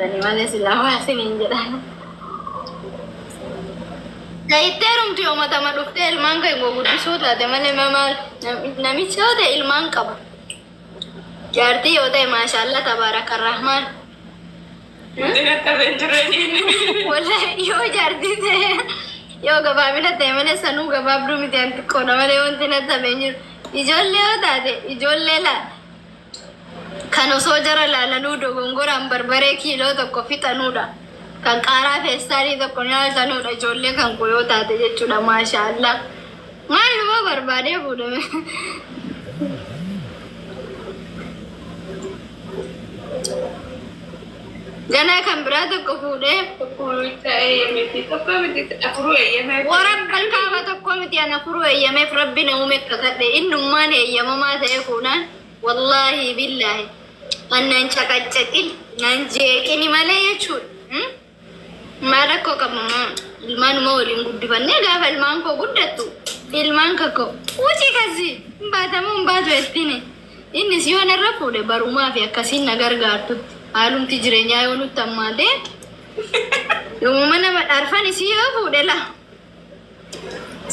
Malee silaa waa isiniin jedha. Itti heerumtu yoo matama dhuftee ilmaan kan guddisuu taate malee maal namichi yoo ta'e ilmaan qaba. Jaartii yoo ta'e maashaallah tabaarakarrahmaan. Wallahi yoo jaartii ta'e yoo gabaabina ta'e malee sanuu gabaabduu miti an xiqqoodha malee wanti natti hafee hin jiru. Ijoollee yoo taate ijoollee laa kan osoo jara laalanuu dogongoraan barbaree kiiloo tokko fixanuudha. Kan qaaraa feestaalii tokko nyaatanuudha ijoollee kan koo yoo taate jechuudha maashaallah. Maaluma barbaadee fuudhame. Ganaa kan biraa tokko fuudhee warra kaaba tokko miti ana furuu eeyyameef rabbi na uume kakadhe innummaan eeyyamamaa ta'e fuudhaan wallaahi billaahi annan caqaccaqin nan jeeqini malee jechuudha. Maal rakkoo qaba ilmaanuma waliin guddifannee gaafa ilmaan koo guddattu ilmaan kakko wuci kasi hin baatamuu hin baatu jettini. Innis yoo narra fuudhe barumaa fi akkasiin na gargaartutti haalumti jireenyaa yoo nutti hammaatee yoomuma nama dhaarfan isii yoo fuudhe la.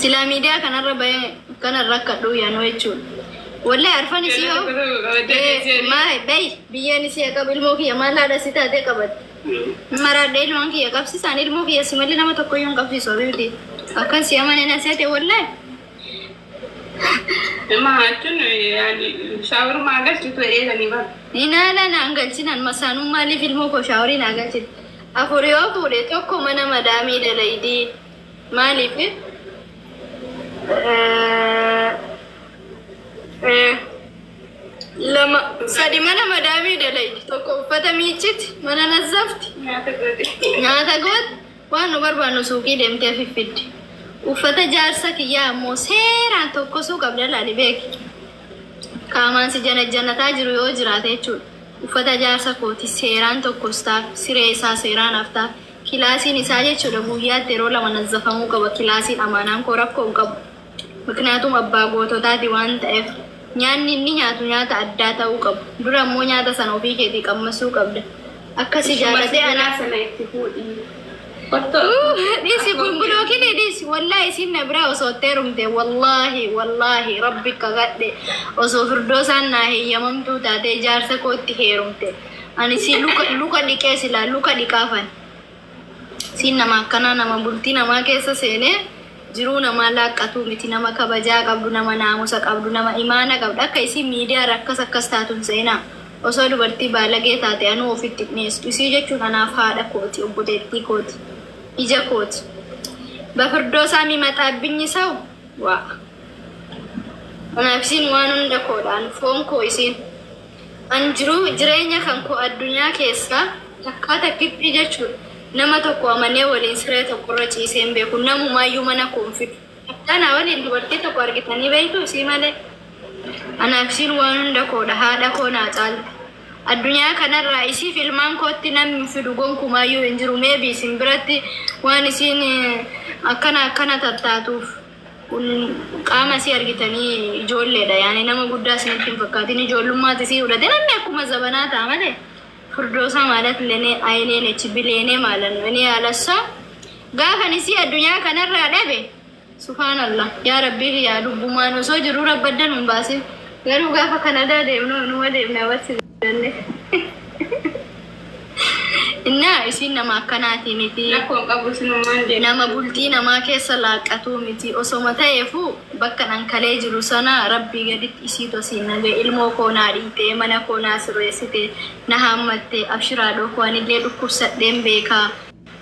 Silaa miidiyaa kanarra bahee kanarra akka dhuuyyanuu jechuudha. Wallahi arfan isii yoo maa bayi biyyeen isii qabu ilmoo kiyya maal haadha si taatee qabatte. Maraadhee ilmaan kiyya qabsiisaan ilmoo kiyya si malee nama tokko iyyuu hin qabsiisu abiibti. Akkan si amane na seete wallahi. Shaaworii galchitu dheedanii bara. Inaala naan galchinan masaanuu maaliif ilmoo koo shaaworii naa galchite. Afur yoo fuudhe tokko mana madaamii dalaydii maaliif lama sadi mana madaamii dalaydi tokko uffata miicciti mana nazzafti Nyaata goote. nyaata goot waan nu barbaannu suuqii deemtee fiffiddi. Uffata jaarsa kiyyaa ammoo seeraan tokkosuu qabda laali beeki. Qaamaan si janajjanataa jiru yoo jiraate jechuudha. Uffata jaarsa kooti seeraan tokkostaaf, siree isaa seeraan haftaaf, kilaasiin isaa jechuudha guyyaatti yeroo lama nazzafamuu qaba kilaasiin amaanaan koo rakkoo hin qabu. Miknaatum abbaa goototaati waan ta'eef nyaanni inni nyaatu nyaata addaa ta'uu qabu. Dura immoo nyaata sana ofii keetii qammasuu qabda. Akkasi jaalatee anaaf sana itti fuudhii. Dhiisi bulbulookinii dhiisi wallaahi isin na biraa osoo itti heerumte wallaahi wallaahi rabbi kakadhe osoo firdoosaan naa heeyyamamtuu taate jaarsa kootti heerumte ani si luka luka dhiqee silaa luka dhiqaafan siin nama akkanaa nama bultii namaa keessa seenee jiruu namaa laaqqatuu miti nama kabajaa qabdu nama naamusa qabdu nama imaana qabdu akka isin miidiyaa akkas akkas taatuun seenaa osoo dubartii baalagee taate anuu ofitti dhiyeessu isii jechuun anaaf haadha kooti obboleettii kooti ija kooti በፍርዶሳ የሚመጣብኝ ሰው ዋ anaaf isiin waan hunda koodhaan foon koo isiin an jiruu jireenya kan koo addunyaa keessaa takkaa takkitti jechuudha nama tokko amanee waliin siree tokkorra ciisee hin beeku namumaayyuu mana koo hin fidu akkanaa waliin dubartii tokko argitanii beektu isii malee anaaf isiin waan hunda koodha haadha koo naa caalti addunyaa kanarraa isiif ilmaan kootti namni fidu gonkumaayyuu hin jiru meebi isin biratti waan isiin akkana akkana tattaatuuf kun qaama isii argitanii ijoolleedha yaani nama guddaa isinitti hin fakkaatin ijoollummaati isii fudhate namni akkuma zabanaa ta'a malee furdoosaa ማለት ለኔ አይኔ ነች ብሌኔ ማለት ነው። እኔ ያለሷ gaafan isii addunyaa kanarraa dhabe subhaanallah yaa rabbii yaa lubbumaan osoo jiruu rabbaddan hin baasin garuu gaafa kanadaa deemnu numa deemna barsi danne innaa isiin nama akkanaati miti. Rakkoon qabu sinumaan deema. Nama bultii namaa keessa laaqqatuu miti osoma ta'eefu bakka dhankalee jiru sana rabbii gaditti isii tosiin nagee ilmoo koo naa dhiitee mana koo naa sirreessite na haammatte abshiraadhoo koo anillee dhukkubsadheen beekaa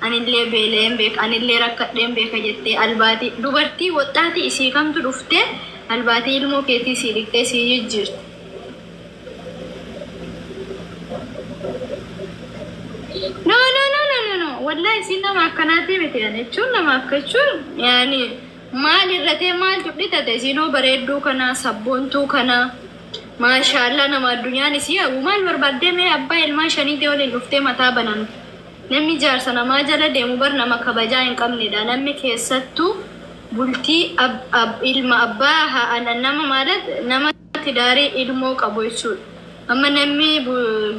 anillee beeleen beeka anillee rakkadheen beeka jettee albaatii dubartii woxxaatii isii kamtu dhuftee albaatii ilmoo keetii sii dhiqxee sii jijjiirti. No, no, no, no, no, no. Wallahi isin nama akkanaati miti yani jechuun nama akka jechuun yaani maal irratee maal cudhitate isinoo bareedduu kana sabboontuu kana maashaallaa nama addunyaan isii hagu maal barbaaddee mee abbaa ilmaan shaniitii waliin dhuftee mataa banamte. Namni jaarsa namaa jala deemu bar nama kabajaa hin qabnedha. Namni keessattuu bultii ilma abbaa nama maalat nama tidaarii ilmoo qabu jechuudha. Amma namni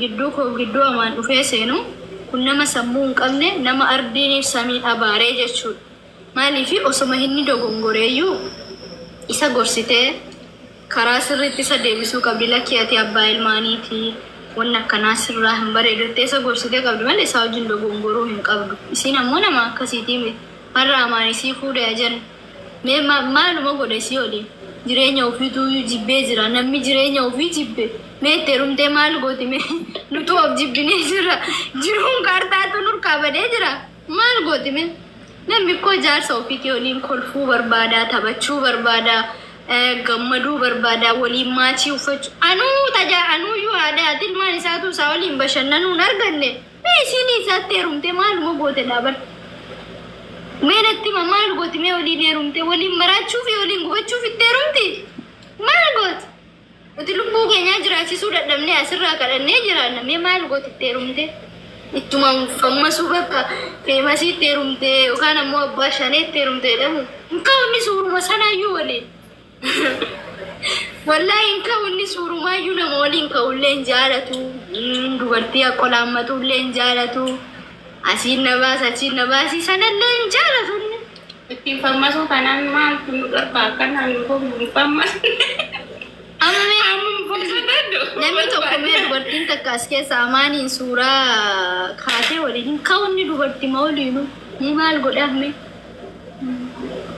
gidduu koo gidduu amaan dhufee seenu Kun nama sammuu hin qabne, nama ardiiniif samiin abaaree jechuudha. Maaliif osoma inni dogongoreeyyuu isa gorsitee karaa sirriitti isa deebisuu qabdi. Lakkii, ati abbaa ilmaaniiti, wanni akkanaa sirraa hin bareedu jettee isa gorsitee qabdi malee isaa wajjin dogongoruu hin qabdu. Isiin ammoo nama akkasiitii miti. Har'a amaan isii fuudhee jenna. Mee maaluma godha isii waliin? Jireenya ofiituu jibbee jira. Namni jireenya ofii jibbe mee itti heerumtee maal gooti? Mee nutu of jibbinee jira. Jiruun kaartaatu nurkaa badee jira. Maal gooti mee? Namni koo jaarsa ofiitii waliin kolfuu barbaada, taphachuu barbaada, gammaduu barbaada, waliin maachii uffachuu. Anuu tajaa anuuyyuu haadha ati ilmaan isaatu isaa waliin bashannanuu hin arganne. Mee isiin isaatti heerumtee maaluma goote dhaaban? Mee natti hima, maal gooti mee waliin heerumte? Waliin maraachuu fi waliin gubachuuf itti heerumti? Maal gooti? Nuti lubbuu keenyaa jiraachisuu dadhabnee asirraa kadhannee jiraanna. Mee maal gooti itti heerumte? Ittuma fammasuu bakka feemasii itti heerumte yookaan ammoo abbaa shanee itti heerumte jedhamu. Hin ka'u inni suuruma sanaayyuu waliin. Wallaahi hin ka'u inni suurumaayyuu nama waliin ka'ullee hin jaalatu. Dubartii akkolaammatullee hin jaalatu. Asiin na baasa, achiin na baasii sanallee hin jaalatu inni. Ittiin fammasuu kanaan maaltu nu dhorka? Akkanaan nu fammasu. Amma mee Amma nu fammasuu. Namni tokko mee dubartiin takka as keessa amaaniin suuraa kaatee waliin hin ka'u inni dubartii ma waliinu ni maal godhaaf mee?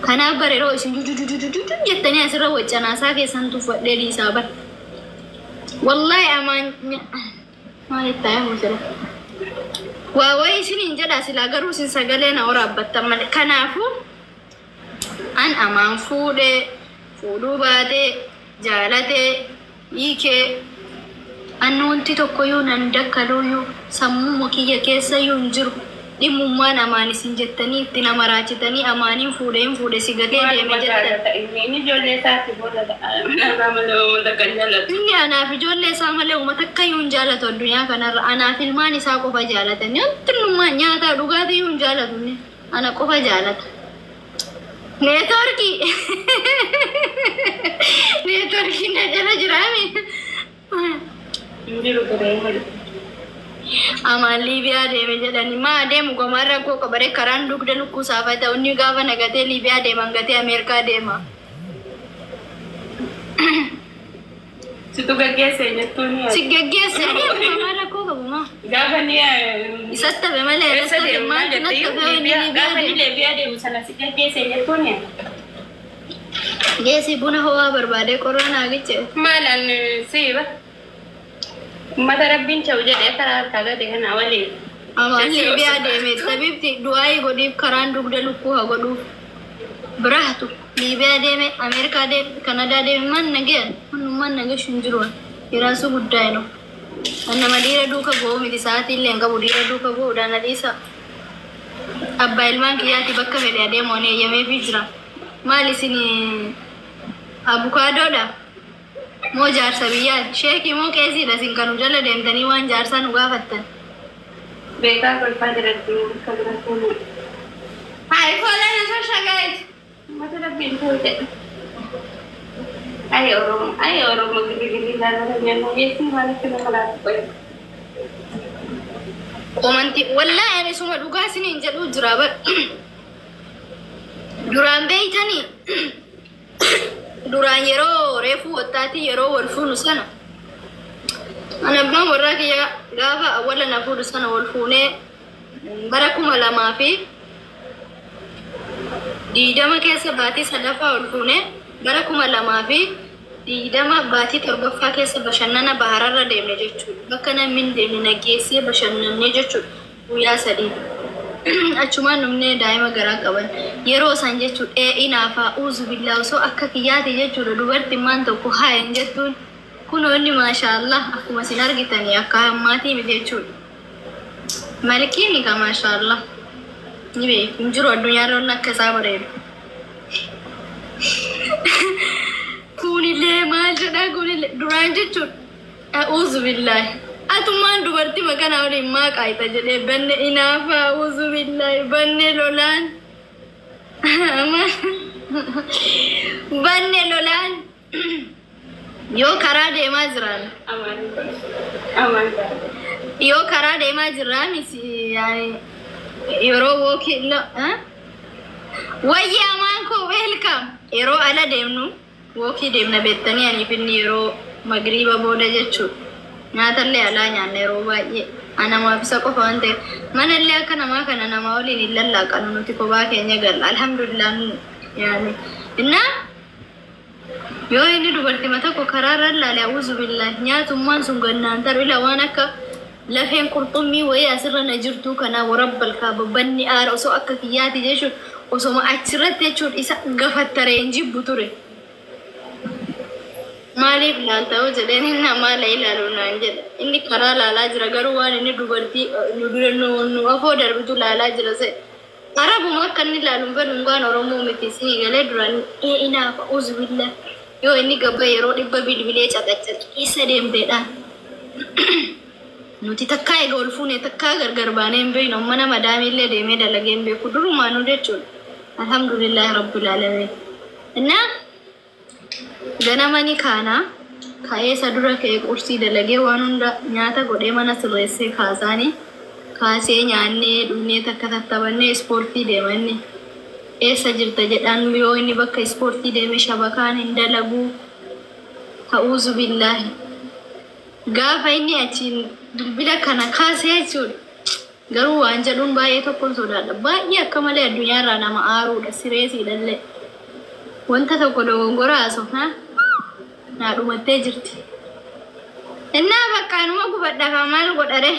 Kanaaf bara yeroo isin jujujujujuju jettanii asirra waccanaasaa keessan tuffadhee dhiisaa bara. Wallaahi amaan maal itti haa sila? Waa wayii isiniin jedha silaa, garuu isin sagalee na waraabbattan malee. Kanaafuu an amaan fuudhee fuudhuu baatee jaalatee hiikee anni wanti tokkoyyuu nan dakkaluuyyuu sammuu kiyya keessayyuu hin jiru. Dhimmummaan amaan isin jettanii itti nama raachitanii amaaniin fuudhee hin fuudhe si gatee deeme jettan. Inni ijoollee isaatti booda nama malee uummata kan jaalatu. Inni anaaf ijoollee isaa malee uummata akkayyuu hin jaalatu addunyaa kanarra. Anaaf ilmaan isaa qofa jaalatan. Wanti nyaataa dhugaatii hin jaalatu inni. Ana qofa jaalata. Neetworkii. Neetworkii na jala jiraame. Hin jiru ture. Amaan Liibiyaa deeme jedhani. Maa deemu gomaan rakkoo qabaree karaan dugda lukkuusaaf ta'u inni gaafa nagatee Liibiyaa deeman gatee Ameerikaa deema. Situ gaggeesse jettuun. Si gaggeesse gomaan rakkoo qabu maa? Gaafa ni Isatti hafe malee eessa natti hafe deemu maal maaltu natti jettee hafe inni gaafa Liibiyaa inni deema. Liibiyaa deemu sana si gaggeesse jettuun. Geessi buna ho'aa barbaadee qorra naa giche. Maalaan siiba. Uummata rabbiin ta'u jedhee karaa harkaa gate kana waliin. Amaan Liibiyaa deeme tabiibti du'aayii godhiif, karaan dugda lukkuu haa godhuuf. Biraatu Liibiyaa deeme, Ameerikaa deeme, Kanadaa deeme, man nageen hundummaan nageessu hin jiru. የራሱ ጉዳይ ነው. Nama dhiira duuka bu'uu miti, sa'aatii illee hin qabu dhiira duuka bu'uudhaan na dhiisa. Abbaa ilmaan kiyyaatti bakka fedhe adeemu ani eeyyameefii jira. Maal isin abukaadoodha? Moo jaarsa biyyaati? Sheekii moo qeesiidha isin kanu jala deemtanii waan jaarsaa nu gaafattan? Beekaa kolfaa jiratti bakka biraatti. Hai, follow na social guys. Uummata rabbiin ta'u jedhe. Ay Oromo, ay Oromo girgirri ilaalaa jennu geessi maalitti nama laatu qoya. Qomanti wallaahi ani suma dhugaa isiniin jedhuu jira bar. Duraan beeytanii, duraan yeroo reefuu wattaatii yeroo wal fuunu sana, ani abbaan warraa kiyya gaafa awwala na fuudhu sana wal fuunee bara 2020 keessa baatii sadaffaa wal fuunee, bara 2020 baatii torbaffaa keessa bashannana bahararra deemne jechuudha. Bakka namni hin deemne na geessee bashannannee jechuudha guyyaa 3. Achumaan dhumnee daa'ima garaa qaban. Yeroo isaan jechuudha dhee'inaafaa uuzu billaa osoo akka kiyyaati jechuudha dubartiin maan tokko haa hin jettuun, kunoo inni maashaallah akkuma isin argitanii akka ammaatii miti jechuudha. Malkiin egaa maashaallah ni beeku hin jiru addunyaarra wanni akka isaa bareedu. Kunillee maal jedhaa, kunillee duraan jechuudha. A'uuzu billaahi. Atummaan dubartii makanaa waliin maa qaayita jedhee banne inaafaa, a'uuzu billaahi, banne lolaan. Banne lolaan. Yoo karaa deemaa jiran Amaan amaan yoo karaa deemaa jirraa miti. Yaani yeroo walk wayyi amaan koo, welcome. Yeroo ala deemnu, walk deemna beektanii, aniif inni yeroo magriiba booda jechuudha. Nyaatallee alaa nyaanna yeroo baay'ee. Anamaaf isa qofa waan ta'eef manallee akka namaa kana namaa waliin hin lallaaqanu, nuti kophaa keenya galla. Alhamdulillah yaani. Innaa yoo inni dubartii tokko karaa irra ilaale, awuzu billaah, nyaatummaan sun gannaan taru ila waan akka lafeen qurxummii wayii asirra na jirtu kana warabbal kaaba banni aara osoo akka kiyyaati jechuun osoma achirratti jechuun isa gafattaree hin jibbu ture. Maaliif laalta yoo jedheen, inni namaa la ilaalu naan jedha. Inni karaa laalaa jira, garuu waan inni dubartii nu dura nu afoo darbitu laalaa jira se. Arabuma akka inni ilaalu hin fedhu, waan Oromoo miti isinii galee duraan ee inaafa uzubillah. Yoo inni gabba yeroo 100 bilbilee caqacaqe, eessa deemteedhaan. Nuti takkaa eega ol fuune takkaa gargar baanee hin beeknu, mana madaamiillee deemee dalagee hin beeku durumaanuu jechuudha. Alhamdulillahi rabbil alamin. Innaa ganama ni kaana, ka'ee isa dura ka'ee qursii dalagee, waan hunda nyaata godhee, mana sirreessee kaasaanii kaasee, nyaannee dhugnee takka tattaphannee ispoortii deemanne. Eessa jirta jedhaan, yoo inni bakka ispoortii deeme shabakaan hin dalaguu. Ta'uuzu billaahi. Gaafa inni achiin bilbila kana kaasee jechuudha. Garuu waan jedhuun baay'ee tokkoon sodaadha. Baay'ee akka malee addunyaarraa nama aaruudha sireesiidhallee. Wanta tokko dogongora haasofnaa naa dhumattee jirti. Innaa bakka anuma gubadha kan maal godhare,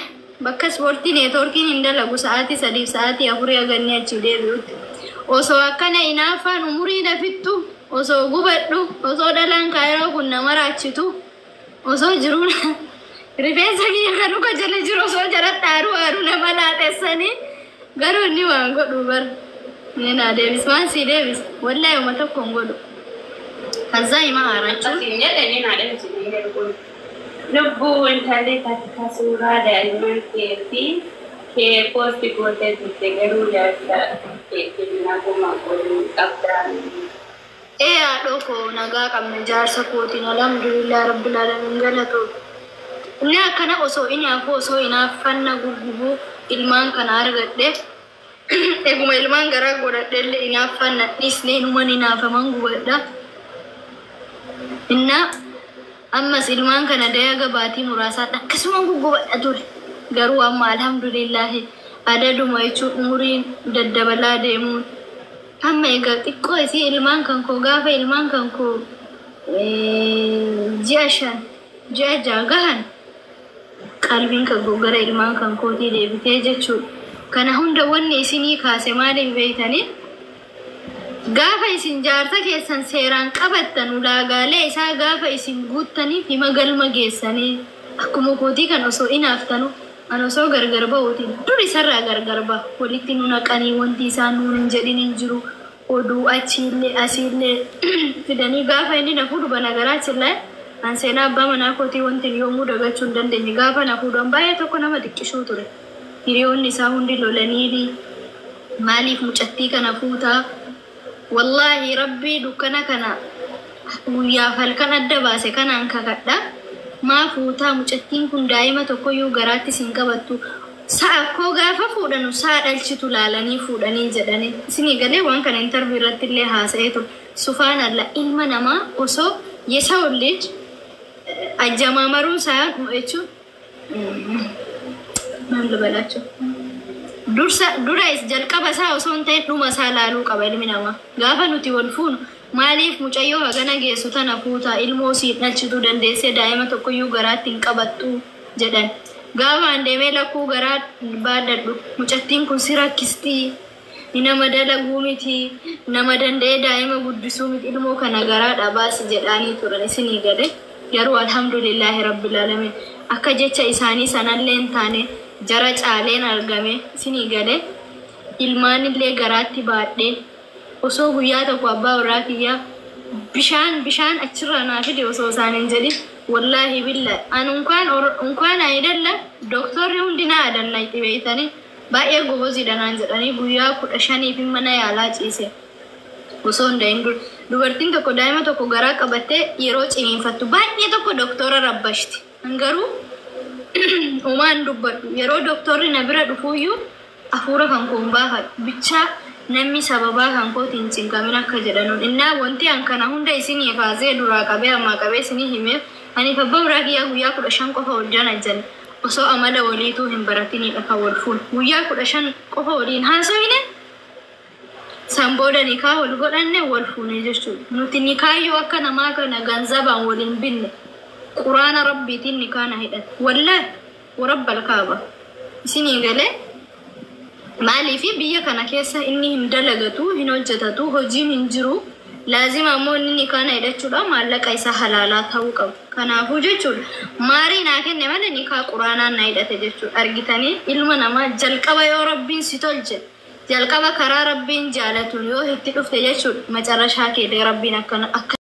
bakka ispoortii neetwoorkiin hin dalagu sa'aatii 3f sa'aatii 4 haganni achii deebi'utti. Osoo akkana hinaaffaan umurii nafittu, osoo gubadhu, osoo dhalaan kaayiroo kun nama raachitu, osoo jiruun rifeensa kiyya kan dhuka jala jiru osoo jala dhaaruu aaruu nama laaxessanii, garuu inni waan godhu bar. Inni naa deebis, waan sii deebis wallahi uma tokko hin godhu. Kazaa hima haarachuun. Akkasiin jedhe, inni naa deebisu hin jedhu kun. Lubbuu, intalli takka suuraa daa'imman keetii kee post gootee turte, garuu jaarsa keetiin naguma waliin qabdaa? Ee haadhoo koo, nagaa qabna jaarsa kootiin, alhamdulillah rabbil alamin, galatoo. Inni akkana osoo inaafu, osoo inaaffanna guggubuu ilmaan kana argadhe, eguma ilmaan garaa godhadhe illee inaaffanna dhisnee numan inaafaman gubadha. Innaa ammas ilmaan kana dayaga baatii muraasaan akkasuma guggubadha ture. Garuu amma alhamdulillahi adaduma jechuun umuriin daddabalaa deemuun amma egaa xiqqoo isii ilmaan kan koo, gaafa ilmaan kan koo ji'a 5 ji'a 6 gahan, qalbiin kan koo gara ilmaan kan kootii deebitee jechuudha. Kana hunda wanni isinii kaase maaliif beektanii? Gaafa isin jaarsa keessan seeraan qabattan, ulaagaalee isaa gaafa isin guuttaniif hima galma geessanii, akkuma kootii kan osoo inaaftanu an osoo gargar ba'uuti dur isarraa gargar ba'a, walitti nu naqanii, wanti isaan nuun hin jedhin hin jiru, oduu achiillee asiillee fidanii, gaafa inni na fuudhu bana garaachillee an seenaa abbaa manaa kootii wanti yoomuu dagachuu hin dandeenye, gaafa na fuudhan baay'ee tokko nama xiqqishuu ture, hiriyoonni isaa hundi lolaniini, maaliif mucattii kana fuutaa? Wallaahi rabbii dukkana kana guyyaaf halkan adda baase kanaan kakadha. Maa fuutaa? Mucattiin kun daa'ima tokkoyyuu garaatti sin qabattu. Sa'a koo gaafa fuudhanu sa'a dhalchitu laalanii fuudhanii jedhanii. Isinii galee waan kana interview irratti illee haasa'ee ture. Sufaan alla ilma namaa osoo የሰው ልጅ አጀማመሩን ሳይሆን jechuun maal ልበላቸው, dursa dura jalqaba isaa osoo hin ta'in dhuma isaa laaluu qaba ilmi namaa. Gaafa nuti wal fuunu, maaliif mucayyoo hagana geessu tana fuutaa, ilmoo siin dhalchituu dandeessee daa'ima tokkoyyuu garaatti hin qabattu jedhan. Gaafa an deemee lakkuu garaa baadhadhu, mucattiin kun si rakkistii, nama dalaguu miti, nama danda'ee daa'ima guddisuu miti, ilmoo kana garaa baasi jedhaanii turan isinii gale. Garuu alhamdulillahi rabbil alamin, akka jecha isaanii sanallee hin taane, jara caaleen argame isinii gale, ilmaanillee garaatti baadhee, osoo guyyaa tokko abbaa warraa kiyyaa bishaan bishaan achirraa naa fide osoo isaan hin jedhin, wallaahi billa an unkaan unkaan አይደለም doktorri hundi na adanna itti beeytanii, baay'ee goboziidha naan jedhanii, guyyaa 15f mana yaalaa ciise osoo hin da'in dura. Dubartiin tokko daa'ima tokko garaa qabattee yeroo ciniinfattu baay'ee tokko doktora rabbashti. Garuu Umaan dubbadhu yeroo doktorri na bira dhufuuyyuu hafuura kan koo hin baafadhu. Bichaa namni sababaa kan kootiin hin cinqamin akka jedhanuun. Innaa wanti an kana hunda isinii kaasee duraa qabee ammaa qabee isinii himeef, ani abbaa biraa kiyyaa guyyaa 15 qofa wajjin ajjanne, osoo amala waliituu hin baratinidha kan wal fuune. Guyyaa 15 qofa waliin haasofne, san booda nikaa wal godhanne, wal fuune jechuudha. Nuti nikaayyuu akka namaa kana ganzabaan waliin binne, quraana rabbiitiin nikaa na hidhate. Wallaahi warabbal kaaba. Isinii galee? Maaliifi biyya kana keessa inni hin dalagatu, hin hojjetatu, hojiin hin jiru. Laazima ammoo inni nikaa na hidhachuudha maallaqa isaa halaalaa ta'uu qaba. Kanaafuu jechuudha, maarii naa kenne malee nikaa quraanaan na hidhate jechuudha. Argitanii, ilma namaa jalqaba yoo rabbiin si tolche, jalqaba karaa rabbiin jaalatuun yoo itti dhufte jechuudha, macarrashaa kee rabbiin akkana akka.